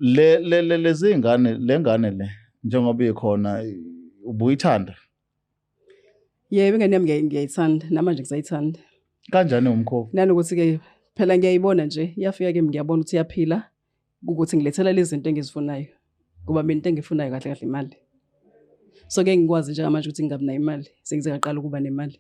Le le lezi ngane, le ngane le njengoba ikhona, ubuyithanda? Yebo, ingane yami ngiyayithanda, namanje ngisayithanda. Kanjani umkhovu? Nanokuthi-ke phela ngiyayibona nje, iyafika kimi, ngiyabona ukuthi iyaphila, ukuthi ngilethela lezi zinto engizifunayo. Ngoba mina into engiyifunayo kahle kahle imali. So ke ngikwazi njengamanje ukuthi ngingabi nayo imali, sengize ngaqala ukuba nemali.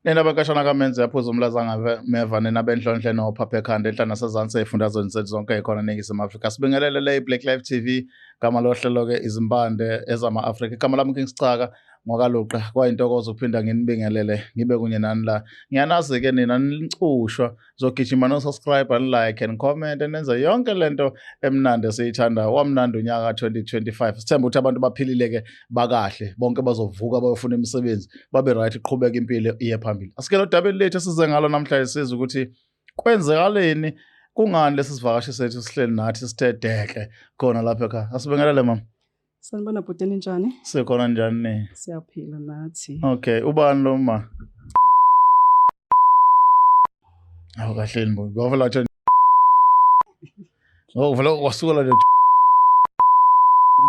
Nina benkashana kaMenzi yaphuza umlaza meva, nina benhlonhle nophapha ekhanda enhla nasezansi ey'fundazweni zethu zonke ey'khona eNingizimu Afrika. Sibingelele le i-Black Life TV, gama lohlelo-ke izimpande ezama-Afrika. Igama lami King Sicaka ngokaLuqa, kwayintokozo ukuphinda nginibingelele ngibe kunye nani la. Ngiyanazi-ke nina nicushwa, zogijima no-subscribe and like and comment, nenze yonke lento emnandi esiyithandayo. Wamnandi unyaka ka-2025. Sithemba ukuthi abantu baphilile-ke, bakahle bonke, bazovuka bayofuna imisebenzi, babe right, iqhubeka impilo iye phambili. Asike lo dabeni lethu esize ngalo namhlanje, sizwe ukuthi kwenzekaleni, kungani lesi sivakashi sethu sihleli nathi sithe deke khona lapha ekhaya. Asibingelele, mama. Sanibona bhuti, ninjani? Sikhona, njani ni? Siyaphila nathi. Okay, ubani lo ma? Awu kahleni bo. Kwavela nje. Oh, vele wasukela nje.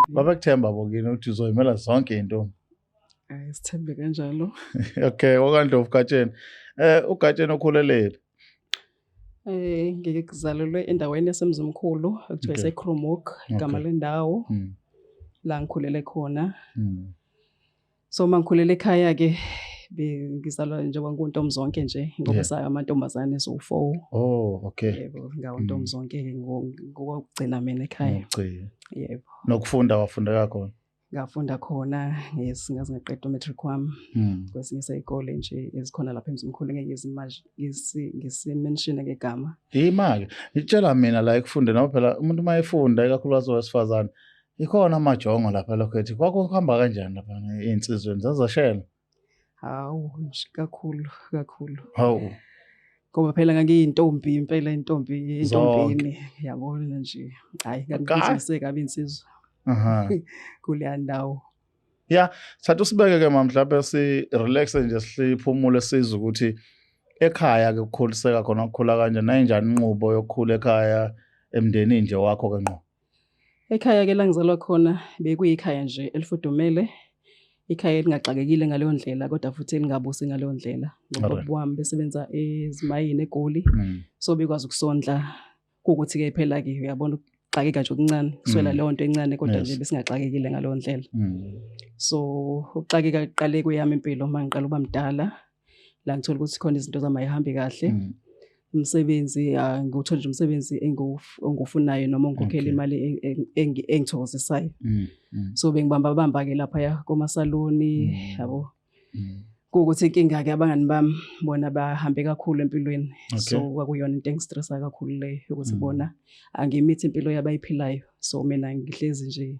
Babekuthemba bo kini ukuthi uzoyimela zonke into. Hayi, sithembe kanjalo. Okay, okaNdlovu Gatsheni. UGatsheni okhulelephi? Ngizalelwe endaweni yaseMzimkhulu ekuthiwa iseKrumhoek, igama lendawo la ngikhulele khona. So uma ngikhulele ekhaya ke, bengizalwa njengoba ngiwuntombi nje, ngoba saya amantombazane eziwu-4. Oh, okay. Yebo, ngawuntombi ke ngokugcina mina ekhaya. Ngokugcina. Yebo. Nokufunda wafundeka khona? Ngafunda khona, yes, ngaze ngaqeda u-matric wami kwesinye sey'kole nje ezikhona lapha eMzimkhulu, ngeke ngisi-mention ngegama. Ima-ke, itshela mina la ekufundeni, ngoba phela umuntu uma efunda, ikakhulukazi owesifazane, ikhona amajongo lapha lokho ethi kwakuhamba kanjani lapha ey'nsizweni, zazashela? Hawu nje, kakhulu kakhulu. Hawu. Ngoba phela ngangiyintombi impela, intombi Zonke. entombini, yabona nje. Hhayi, ngangifundise kabi insizwa kuleya ndawo. Ya, thatha usibeke-ke ma, mhlawumbe si-relax nje, siphumule, sizwe ukuthi ekhaya-ke kukhuliseka khona, kukhula kanjani, nayinjani inqubo yokukhula ekhaya emndenini nje wakho-ke ngqo. Ekhaya-ke la ngizalwa khona bekuyikhaya nje elifudumele, ikhaya elingaxakekile ngaleyo ndlela kodwa futhi elingabusi ngaleyo ndlela. Ngoba ubaba wami besebenza ezimayini eGoli, so bekwazi ukusondla. Kuwukuthi-ke phela-ke uyabona ukuxakeka nje okuncane, kuswela leyo nto encane kodwa nje besingaxakekile ngaleyo ndlela. So ukuxakeka kuqale kweyami impilo uma ngiqala ukuba mdala, la ngithola ukuthi khona izinto zami ayihambi kahle. Umsebenzi ngiwuthole nje umsebenzi engiwufunayo noma ongikhokhela imali engithokozisayo. So bengibamba bamba-ke laphaya komasaluni, yabo. Kuwukuthi inkinga-ke abangani bami bona bahambe kakhulu empilweni. So kwakuyona into engistressa kakhulu leyo, ukuthi bona angimithi impilo yabo ayiphilayo. So mina ngihlezi nje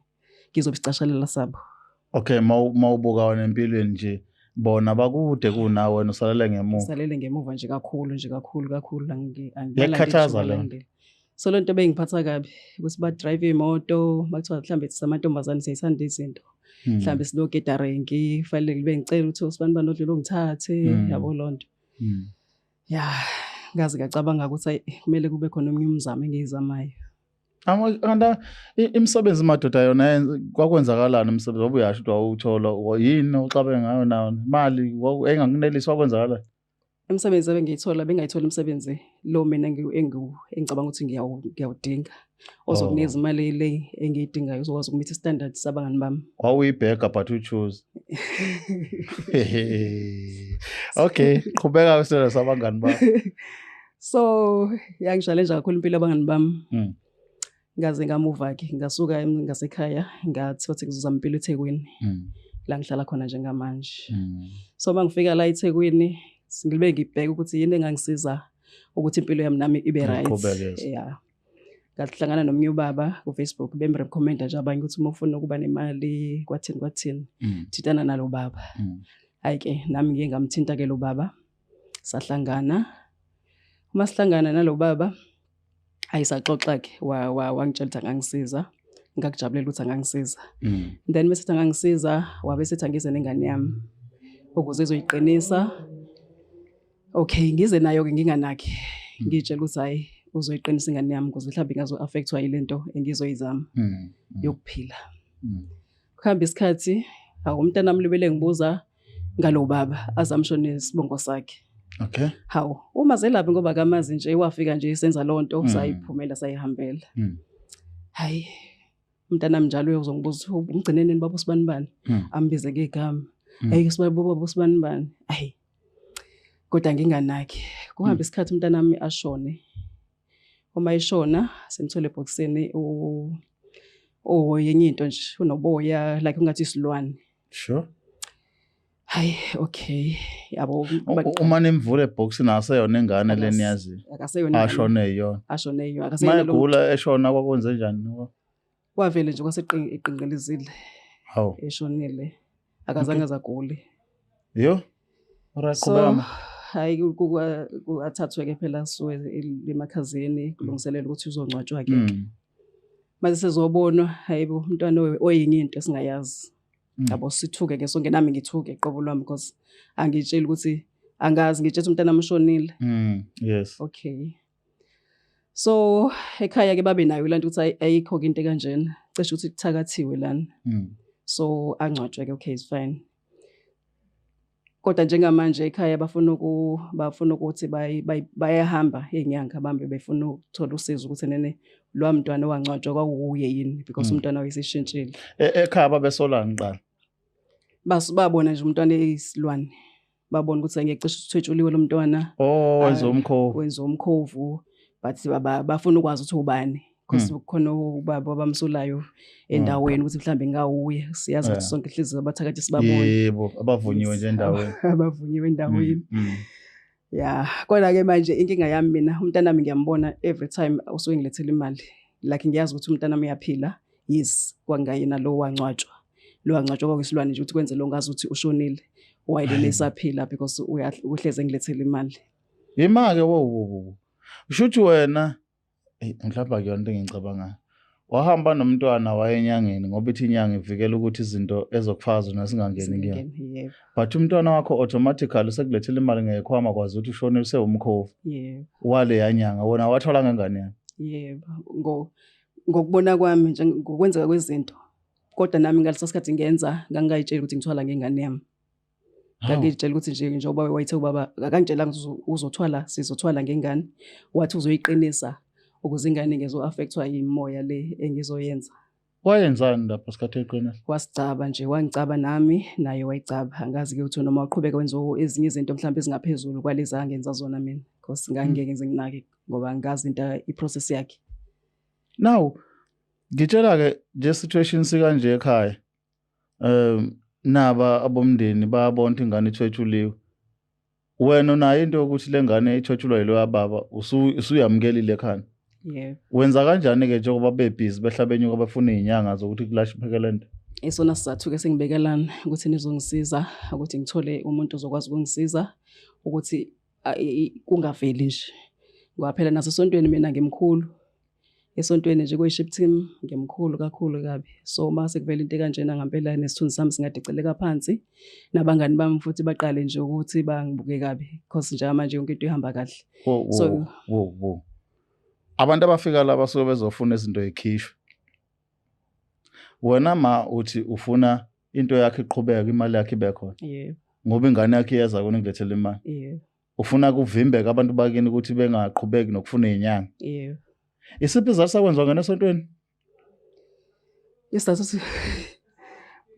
ngizobe isicashalela sabo. Okay, mawubuka wena empilweni nje, bona bakude kunawe, wena usalele ngemuva. Ngisalele ngemuva nje kakhulu nje, kakhulu kakhulu. Iyakukhathaza leyo nto? So le nto beyingiphatha kabi ukuthi ba-drive iy'moto, makuthiwa mhlawumbe sisamantombazane siyayithanda izinto. Mhlawumbe silogeda renki, kufanele ngibe ngicela ukuthi usibani bani odlula ungithathe, yabo loo nto. Ya, ngaze ngacabanga ukuthi ayi, kumele kube khona omunye umzamo engiyizamayo. Kanti imisebenzi madoda yona kwakwenzakalani umsebenzi? Ngoba uyasho ukuthi wawuthola, yini oxabene ngayo nayo? Imali engakunelisi, wakwenzakalani? Imisebenzi ebengiyithola, bengayithola imisebenzi lo mina engicabanga ukuthi ngiyawudinga. Ozokunikeza imali le engiyidingayo, uzokwazi ukumitha i-standard sabangani bami. Wawuyibheka but u-choose. Okay, qhubeka kwisitandard sabangani bakho. So yangi-challenge kakhulu impilo yabangani bami. Ngaze ngamuva-ke, ngasuka ngasekhaya, ngathi wathi ngizozama impilo eThekwini. La ngihlala khona njengamanje. So uma ngifika la eThekwini, ngibe ngibheka ukuthi yini engangisiza ukuthi impilo yami nami ibe right. Iqhubeke. Yeah. Ngahlangana nomunye ubaba ku-Facebook, bemrecommenda nje abanye ukuthi uma ufuna ukuba nemali kwathini kwathini, thintana nalo baba. Hhayi-ke nami ngiye ngamthinta-ke lo baba, sahlangana. Uma sihlangana nalo baba, ayi saxoxa-ke, wangitshela ukuthi angangisiza. Ngakujabulela ukuthi angangisiza. Then mase ethi angangisiza, wabe esethi angize nengane yami ukuze izoyiqinisa. Okay, ngize nayo-ke nginganaki. Ngiyitshela ukuthi hhayi, uzoyiqinisa ingane yami ukuze mhlawumbe ingazo-affect-wa yile nto engizoyizama yokuphila. Kuhamba isikhathi, hawu, umntanami libele ngibuza ngalo baba azamsho nesibongo sakhe. Hawu, uma zelaphi ngoba akamazi nje, wafika nje senza leyo nto, sayiphumela sayihambela. Hhayi, umntanami njalo uyozongibuza ukuthi umgcine nini baba usibani bani, ambize ngegama. Hhayi, baba usibani bani. Hhayi, kodwa nginganaki. Kuhamba isikhathi umntanami ashone. Uma eshona simthole ebhokisini oyenye into nje, unoboya like ungathi isilwane. Hayi, okay. Yabo. Uma nimvula ebhokisini aseyona ingane leni yazi. Akaseyona. Ashone yiyona. Ashone yiyona. Uma Akaseyona lo egula eshona kwakwenze njani? Wavele nje kwaseqinqelizile. Hawu. Eshonile. Akazange azagule. Yo. Alright, So qhubeka. hayi, athathwe ke phela suwe emakhazeni kulungiselela ukuthi uzongcwatshwa ke. Mase sezobonwa, hayibo, umntwana oyinye into esingayazi. Yabo, sithuke ke sonke, nami ngithuke qobo lwami because angitsheli ukuthi angazi, ngitshela umntana amshonile. Okay. So ekhaya ke babe nayo lanto ukuthi ayikho ke into kanjena. Cishe ukuthi kuthakathiwe lana. So angcwatshwe ke, okay, it's fine. Kodwa njengamanje ekhaya bafuna ukuthi bayahamba izinyanga bambe befuna ukuthola usizo ukuthi nene lo mntwana owangcwatshwa kwakuye yini because umntwana wayeseshintshile. Ekhaya babesolani kuqala? Babona nje umntwana eyisilwane. Babona ukuthi angeke cishe uthwetshuliwe lo mntwana. Oh, wenza umkhovu. Wenza umkhovu, but bafuna ukwazi ukuthi ubani. Because kukhona ubaba abamsolayo endaweni ukuthi mhlambe ngawuye. Siyazi ukuthi sonke inhliziyo abathakathi sibabone. Yebo, abavunyiwe nje endaweni. Abavunyiwe endaweni. Yeah, kodwa ke manje inkinga yami mina, umntanami ngiyambona every time usuke ngilethela imali. Like ngiyazi ukuthi umntanami uyaphila. Yes, kwangayena lo wangcwatshwa. Lo wangcwatshwa kwakuyisilwane nje ukuthi kwenze lo ngazi ukuthi ushonile. Wayelena esaphila because uhleze ngilethela imali. Ima-ke wo wo wo. Usho ukuthi wena, mhlawumbe akuyona into engiyicabangayo. Wahamba nomntwana waye enyangeni ngoba ithi inyanga ivikela ukuthi izinto ezokufaka zona zingangeni kuyona. Zingangeni, yebo. But umntwana wakho automatically usekulethela imali ngekhwama kwazi ukuthi ushonile usewumkhovu. Yebo. Wale yanyanga wona wathola ngengane yakhe. Yebo. Ngokubona kwami nje ngokwenzeka kwezinto. Kodwa nami ngaleso sikhathi ngenza ngangingayitsheli ukuthi ngithwala ngengane yami. Ngangitshela ukuthi nje njengoba wayethe ubaba akangitshelanga ukuthi uzothwala, sizothwala ngengane. Wathi uzoyiqinisa ukuze ingane ingezo-affect-wa yimoya le engizoyenza. Wayenzani lapho sikhathi eqinisa? Wasicaba nje, wangicaba nami naye wayicaba. Angazi-ke ukuthi noma waqhubeka wenza ezinye izinto mhlawumbe ezingaphezulu kwalezi angenza zona mina. Because ngangingeke ngize nginake ngoba ngazi into i-process yakhe. Now, ngitshela-ke nje situation sikanje ekhaya. Naba abomndeni bayabona ukuthi ingane ithwetshuliwe. Wena unayo into yokuthi le ngane ithwetshulwa yiloya baba, usuyamukelile ekhanda. Yebo. Wenza kanjani-ke njengoba bebhizi behla benyuka befuna iy'nyanga zokuthi kulahleke le nto? Isona sizathu-ke sengibekelana ukuthi nizongisiza ukuthi ngithole umuntu ozokwazi ukungisiza ukuthi kungaveli nje. Ngoba phela nasesontweni mina ngimkhulu. Esontweni nje kwi-worship team ngimkhulu kakhulu kabi. So uma sekuvela into ekanjena ngempela nesithunzi sami singadicileka phansi. Nabangani bami futhi baqale nje ukuthi bangibuke kabi because njengamanje yonke into ihamba kahle. Wo, wo, So wo, wo. Abantu abafika la basuke bezofuna izinto ezikhishwe. Wena ma uthi ufuna into yakhe iqhubeke, imali yakhe ibe khona. Yebo. Ngoba ingane yakhe iyeza kona ingilethele imali. Yebo. Ufuna kuvimbeka abantu bakini ukuthi bengaqhubeki nokufuna izinyanga. Yebo. Isiphi isizathu sakwenziwa ngene esontweni? Isizathu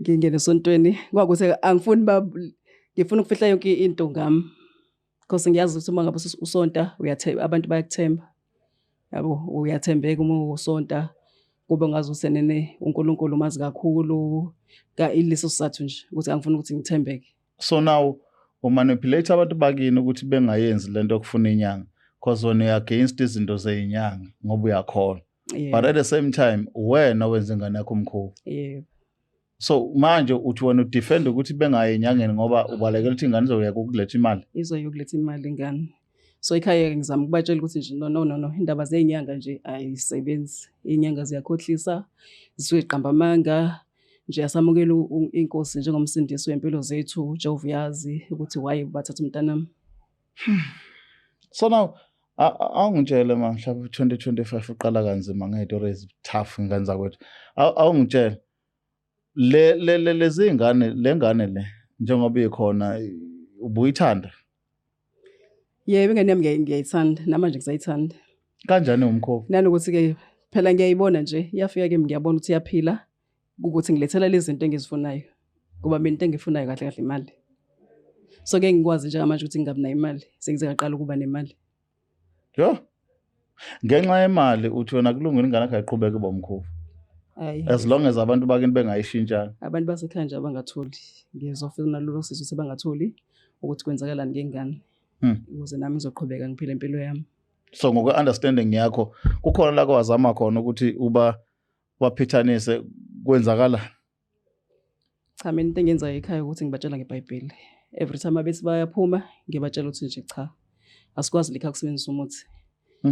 ngingene esontweni kwakuthi angifuni ba ngifuna ukufihla yonke into ngami. Because ngiyazi ukuthi uma ngabe usonta abantu bayakuthemba. Yabo, uyathembeka uma usonta kube ngazi usenene uNkulunkulu umazi kakhulu. Ka ileso sizathu nje ukuthi angifuni ukuthi ngithembeke. So now umanipulate abantu bakini ukuthi bengayenzi lento yokufuna inyanga because wena uya against izinto zeyinyanga ngoba uyakholwa. But at the same time wena wenza ingane yakho umkhovu. So manje uthi wena udefend ukuthi bengayi enyangeni ngoba ubalekela ukuthi ingane izoyeka ukuletha imali. Izoyokuletha imali ingane. So ekhaya ngizama ukubatshela ukuthi nje no no no no indaba zezinyanga nje ayisebenzi. Izinyanga ziyakhohlisa, zisuke ziqamba amanga. Nje asamukele inkosi njengomsindisi wempilo zethu. Jehova uyazi ukuthi why bathatha umntanami. So now Awungitshele ma, mhlawumbe 2025 uqala kanzima ngey'tori ezi-tough, ngane zakwethu. Awungitshele le le le lezi ngane, le ngane le njengoba ikhona, ubuyithanda? Yebo, ingane yami ngiyayithanda, namanje ngisayithanda. Kanjani umkhovu? Nanokuthi-ke phela ngiyayibona nje, iyafika kimi, ngiyabona ukuthi iyaphila, ukuthi ngilethela lezi zinto engizifunayo, ngoba mina into engiyifunayo kahle kahle imali. So ke ngikwazi njengamanje ukuthi ngingabi nayo imali, sengize ngaqala ukuba nemali. Yo. Ngenxa yemali uthi wena kulungile ingane yakho ayiqhubeke ibe umkhovu? Hhayi. As long as abantu bakini bengayishintshanga. Abantu basekhaya nje abangatholi, ngizofuna lolo sizo ukuthi bangatholi ukuthi kwenzakalani ngengane. Ukuze nami ngizoqhubeka ngiphile impilo yami. So ngokwe-understanding yakho, kukhona la kwazama khona ukuthi uba waphithanise, kwenzakala? Cha, mina into engiyenzayo ekhaya ukuthi ngibatshela ngeBhayibheli. Every time abethi bayaphuma, ngibatshela ukuthi nje cha, asikwazi likha kusebenzisa umuthi.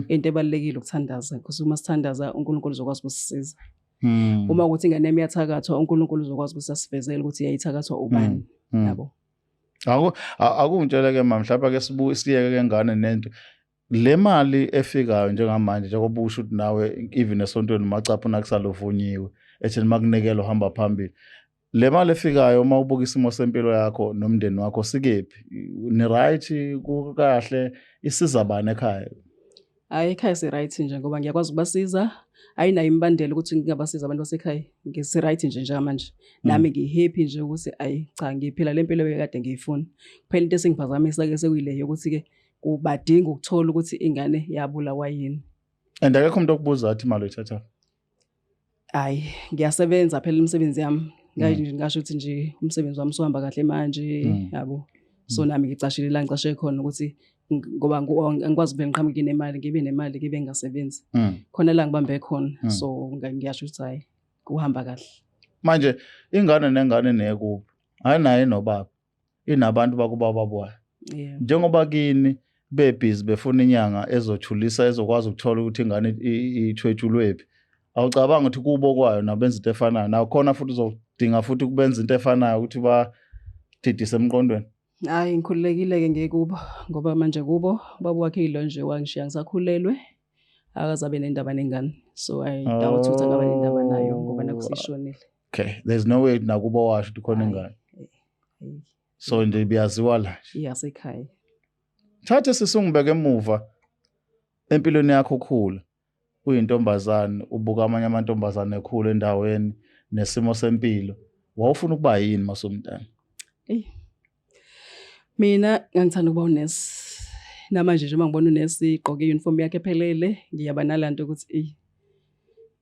Into ebalulekile ukuthandaza, because uma sithandaza uNkulunkulu uzokwazi ukusisiza. Uma ukuthi ingane yami iyathakathwa, uNkulunkulu uzokwazi ukuthi asivezele ukuthi yayithakathwa ubani. Yabo. Akungitshele ke mama, mhlawumbe ke sibuye siyeke ke ngane nento. Le mali efikayo njengamanje, njengoba usho ukuthi nawe even esontweni umacaphu nakusalovunyiwe etheni makunikela uhamba phambili. Le mali efikayo, uma ubuka isimo sempilo yakho nomndeni wakho, sikephi? Ni right, kukahle, isiza bani ekhaya? Hhayi, ekhaya si-right nje ngoba ngiyakwazi ukubasiza. Ayinayo imibandela ukuthi ngingabasiza abantu basekhaya. Ngisi-right nje njengamanje. Nami ngi-happy nje ukuthi ayi cha, ngiphila le mpilo ebekade ngiyifuna. Kuphela into esengiphazamisa-ke sekuyile yokuthi-ke kubadinga ukuthola ukuthi ingane yabulawa yini. And akekho umuntu okubuza athi imali uyithatha? Hhayi, ngiyasebenza phela imisebenzi yami. Ngasho ukuthi nje umsebenzi wami usuhamba kahle manje, yabo. So nami ngicashile la ngicashe khona ukuthi ngoba angikwazi ukuvele ngiqhamuke nemali, ngibe nemali ngibe ngingasebenzi. Khona la ngibambe khona. So ngiyasho ukuthi hhayi, kuhamba kahle. Manje ingane nengane nekubo, ayinaye nobaba, inabantu bakubaba wayo. Njengoba kini bebhizi befuna inyanga ezothulisa, ezokwazi ukuthola ukuthi ingane ithwetshulwephi, awucabanga ukuthi kubo kwayo nabenza into efanayo? Nakhona futhi uzodinga futhi ukubenza into efanayo ukuthi badidise emqondweni. Hhayi, ngikhululekile-ke ngekubo, ngoba manje kubo ubaba wakhe yilo nje wangishiya ngisakhulelwe, akaze abe nendaba nengane. So I doubt ukuthi angaba nendaba nayo ngoba nakhu sishonile. Okay, there's no way nakubo washo ukuthi khona ingane. So nje biyaziwa la nje. Iyasekhaya. Thathe sisungibeke emuva empilweni yakho ukhula. Uyintombazane, ubuka amanye amantombazane ekhula endaweni nesimo sempilo. Wawufuna ukuba yini masumntana? Ey. Mina ngangithanda ukuba unesi. Namanje nje uma ngibona unesi igqoke i-uniform yakhe ephelele, ngiyaba nalanto ukuthi ey,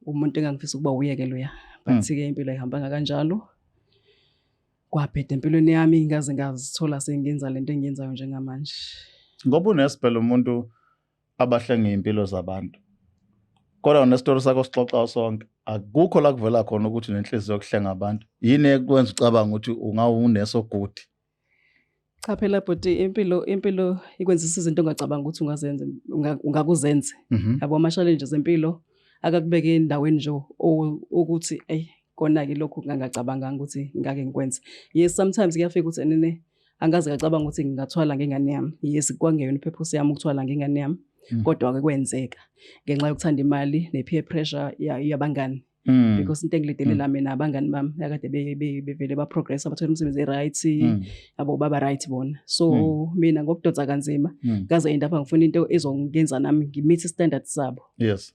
umuntu engangifisa ukuba uyeke loya. But ke impilo ayihambanga kanjalo. Kwabheda empilweni yami, ngaze ngazithola sengenza lento engiyenzayo njengamanje. Ngoba unesi phela umuntu abahlenga iy'mpilo zabantu. Kodwa nesitori sakho sixoxa sonke, akukho la kuvela khona ukuthi unenhliziyo yokuhlenga abantu. Yini ekwenza ucabanga ukuthi ungawunesi ogudi? Cha phela bhuti, impilo ikwenzisa izinto ongacabanga ukuthi ungazenza, ungakuzenze. Yabo, ama-challenges empilo akakubeke endaweni nje ukuthi eyi kona-ke lokhu ngangacabanganga ukuthi ngake ngikwenze. Yes, sometimes kuyafika ukuthi enene angaze ngacabanga ukuthi ngingathwala ngengane yami. Yes, kwangeyona i-purpose yami ukuthwala ngengane yami, kodwa-ke kwenzeka ngenxa yokuthanda imali ne-peer pressure yabangani. Because into engiledelela mina abangani bami akade bevele ba-progress, bathola imisebenzi e-right, yabo, baba right bona. So mina ngokudonsa kanzima ngaze end up ngifuna into ezongenza nami ngi-meet standard sabo. Yes,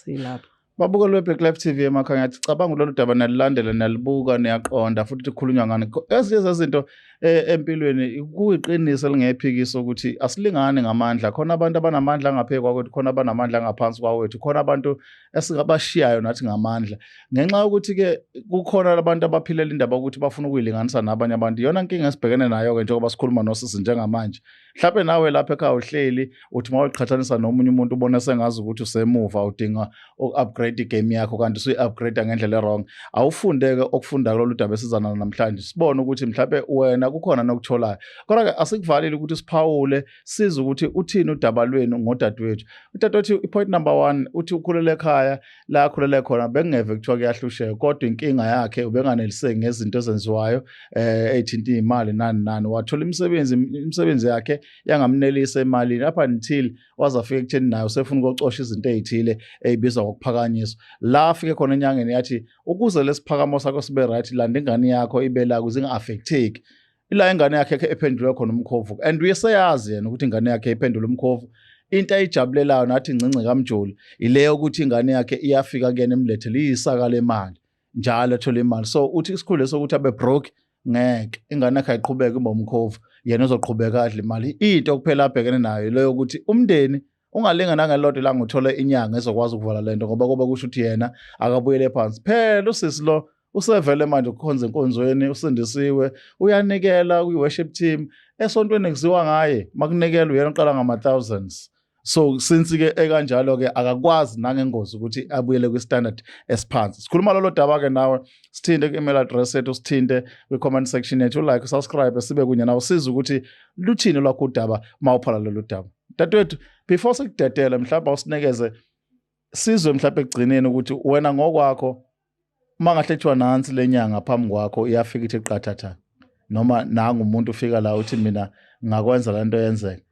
ilapho. Babukeli be-Black Life TV emakhaya, ngathi cabanga lolu daba nalilandela, nalibuka, niyaqonda futhi kukhulunywa ngani. Ezinye zezinto empilweni kuyiqiniso elingephikisa ukuthi asilingani ngamandla. Khona abantu abanamandla angaphezu kwakwethu, khona abanamandla angaphansi kwawethu, khona abantu esingabashiyayo nathi ngamandla. Ngenxa yokuthi-ke kukhona abantu abaphilela indaba yokuthi bafuna ukuyilinganisa nabanye abantu. Iyona nkinga esibhekene nayo-ke njengoba sikhuluma nosisi njengamanje. Mhlawumbe nawe lapha ekhaya uhleli uthi uma uyiqhathanisa nomunye umuntu ubone sengazi ukuthi usemuva, udinga uku-upgrade igame yakho kanti usuyi-upgrade ngendlela e-wrong. Awufunde-ke okufunda kulolu daba esizana namhlanje, sibone ukuthi mhlawumbe wena wena kukhona nokutholayo. Kodwa-ke asikuvalile ukuthi siphawule, sizwe ukuthi uthini udaba lwenu ngodadewethu. Udadewethu, i-point number one, uthi ukhulele ekhaya la akhulele khona bekungeve kuthiwa kuyahlusheka, kodwa inkinga yakhe ubenganeliseki ngezinto ezenziwayo ey'thinta iy'mali nani nani. Wathola imisebenzi yakhe yangamnelisa emalini up until waze afika ekutheni naye usefuna ukocosha izinto ey'thile ey'bizwa ngokuphakanyiswa. La afike khona enyangeni yathi ukuze lesiphakamo sakho sibe right, landa ingane yakho ibe la ukuze inga-affecteki. Ila ingane yakhe ephendulwe khona umkhovu, and uyeseyazi yena ukuthi ingane yakhe iphendule umkhovu. Into ayijabulelayo nathi ingcinci kaMjoli ile yokuthi ingane yakhe iyafika kuyena imlethele iyisaka lemali njalo, ethola imali. So uthi isikhulu sokuthi abe broke ngeke, ingane yakhe ayiqhubeke ibe umkhovu, yena uzoqhubeka adle imali. Into kuphela abhekene nayo leyo ukuthi umndeni ungalinga nangelodwa ilanga uthole inyanga ezokwazi ukuvala lento, ngoba kobe kusho ukuthi yena akabuyele phansi. Phela usisi lo usevele manje ukukhonza enkonzweni, usindisiwe, uyanikela kwi-worship team esontweni, kuziwa ngaye makunikelwa uyena uqala ngama-thousands. So since-ke ekanjalo-ke akakwazi nangengozi ukuthi abuyele kwi-standard esiphansi. Sikhuluma lolo daba-ke nawe, sithinte ku-email address yethu, sithinte kwi-comment section yethu, like, subscribe, sibe kunye nawe, size ukuthi luthini lwakho udaba uma uphala lolu daba. Dadewethu, before sikudedele, mhlawumbe awusinikeze sizwe mhlawumbe ekugcineni ukuthi wena ngokwakho, uma ngahle kuthiwa nansi le nyanga phambi kwakho iyafika ithi qathatha, noma nangu umuntu ufika la uthi mina ngakwenza le nto yenzeka,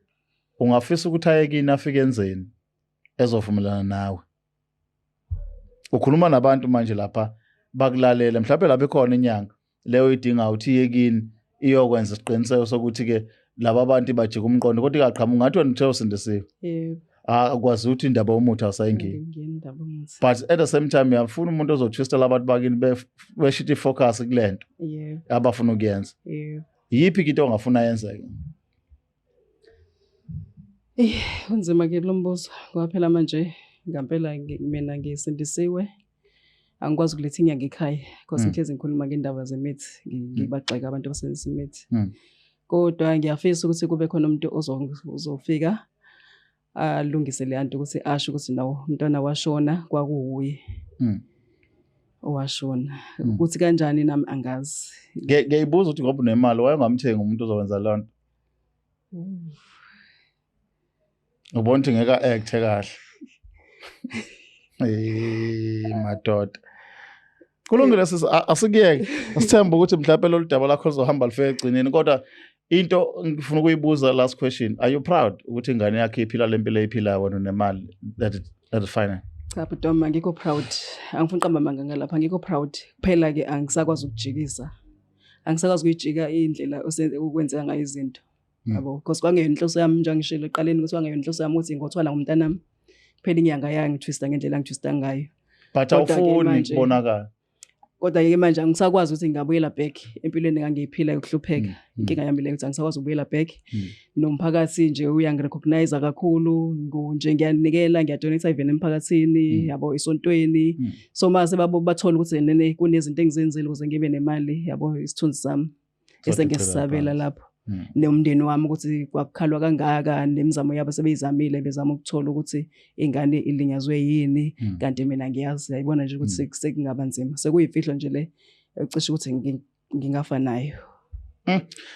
ungafisa ukuthi aye kini afike enzeni ezovumelana nawe? Ukhuluma nabantu manje lapha bakulalele, mhlawumbe lapha ikhona inyanga leyo idinga uthi iye kini iyokwenza isiqiniseko sokuthi-ke laba bantu bajika umqondo, kodwa ingaqhamuki ngathi wena uthe usindisiwe. Yebo. Akwazi ukuthi indaba yomuthi awusayingeni. Angingeni indaba yomuthi. But at the same time uyafuna umuntu ozotwista labantu bakini beshithi i-focus kule nto abafuna ukuyenza. Yebo. Yiphi-ke into ongafuna yenzeke? Eh, kunzima ke lo mbuzo ngoba phela manje ngampela mina ngisindisiwe, angikwazi ukuletha inyanga ekhaya because ngihlezi ngikhuluma ngendaba zemithi, ngibagxeka abantu abasebenzisa imithi. Kodwa ngiyafisa ukuthi kube khona umuntu uzofika alungise le nto, ukuthi asho ukuthi nawo umntwana washona kwakuwuye owashona. Ukuthi kanjani nami angazi. Ngiyayibuza ukuthi ngoba unemali wayengamthengi umuntu ozokwenza leyo nto? Ubona ukuthi ngeke a-acte kahle. Eh, madoda. Kulungile sisi, asikuyeke. Asithembe ukuthi mhlawumbe lolu daba lakho lizohamba lifike egcineni, kodwa into ngifuna ukuyibuza, last question, are you proud ukuthi ingane yakho iphila le mpilo eyiphilayo, wena unemali? That is final. Cha bhuti wami, angikho proud. Angifuni uqamba amanga ngalapha, angikho proud. Kuphela ke angisakwazi ukujikisa. Angisakwazi ukuyijika indlela okwenzeka ngayo izinto. Yabo, because kwangeyona inhloso yami, njengoba ngishilo ekuqaleni ukuthi kwangeyona inhloso yami ukuthi ngothwala ngomntanami. Kuphela inyanga yangithwista ngendlela angithwista ngayo. But Kodwa-ke awufuni manje kubonakala. Kodwa-ke manje angisakwazi ukuthi ngingabuyela back empilweni engangiyiphila yokuhlupheka. Inkinga yami leyo, ukuthi angisakwazi ukubuyela back. Nomphakathi nje uyangirecognize kakhulu, nje ngiyanikela, ngiyadonate even emphakathini, yabo, esontweni. So mase babo bathola ukuthi nene kunezinto engizenzile ukuze ngibe nemali, yabo, isithunzi sami esengisabela phansi. lapho. Nomndeni wami ukuthi kwakukhalwa kangaka, nemizamo yabo sebeyizamile bezama ukuthola ukuthi ingane ilinyazwe yini, kanti mina ngiyazi, yayibona nje ukuthi sekungaba nzima, sekuyimfihlo nje le ecishe ukuthi ngingafa nayo.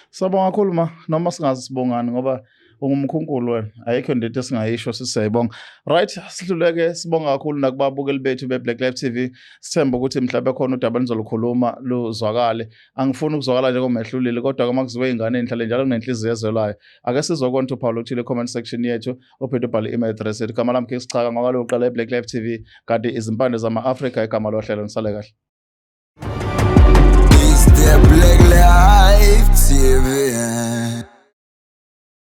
Siyabonga kakhulu ma, noma singazi sibongani ngoba ungumkhunkulu wena, ayikho nto esingayisho, sisiyayibonga. Right, sidluleke, sibonga kakhulu nakubabukeli bethu be-Black Life TV. Sithemba ukuthi mhlawumbe khona udaba enizolukhuluma luzwakale. Angifuni ukuzwakala njengomehluleli, kodwa uma kuziwe ingane enhlale njalo kunenhliziyo ezwelayo. Ake sizwe konke uphawu oluthile comment section yethu, uphinde ubhale i-email address yethu. Igama lami King Schaka ngokwalokuqala e-Black Life TV, kanti izimpande zama-Afrika igama lohlelo. Nisale kahle. It's the Black Life TV.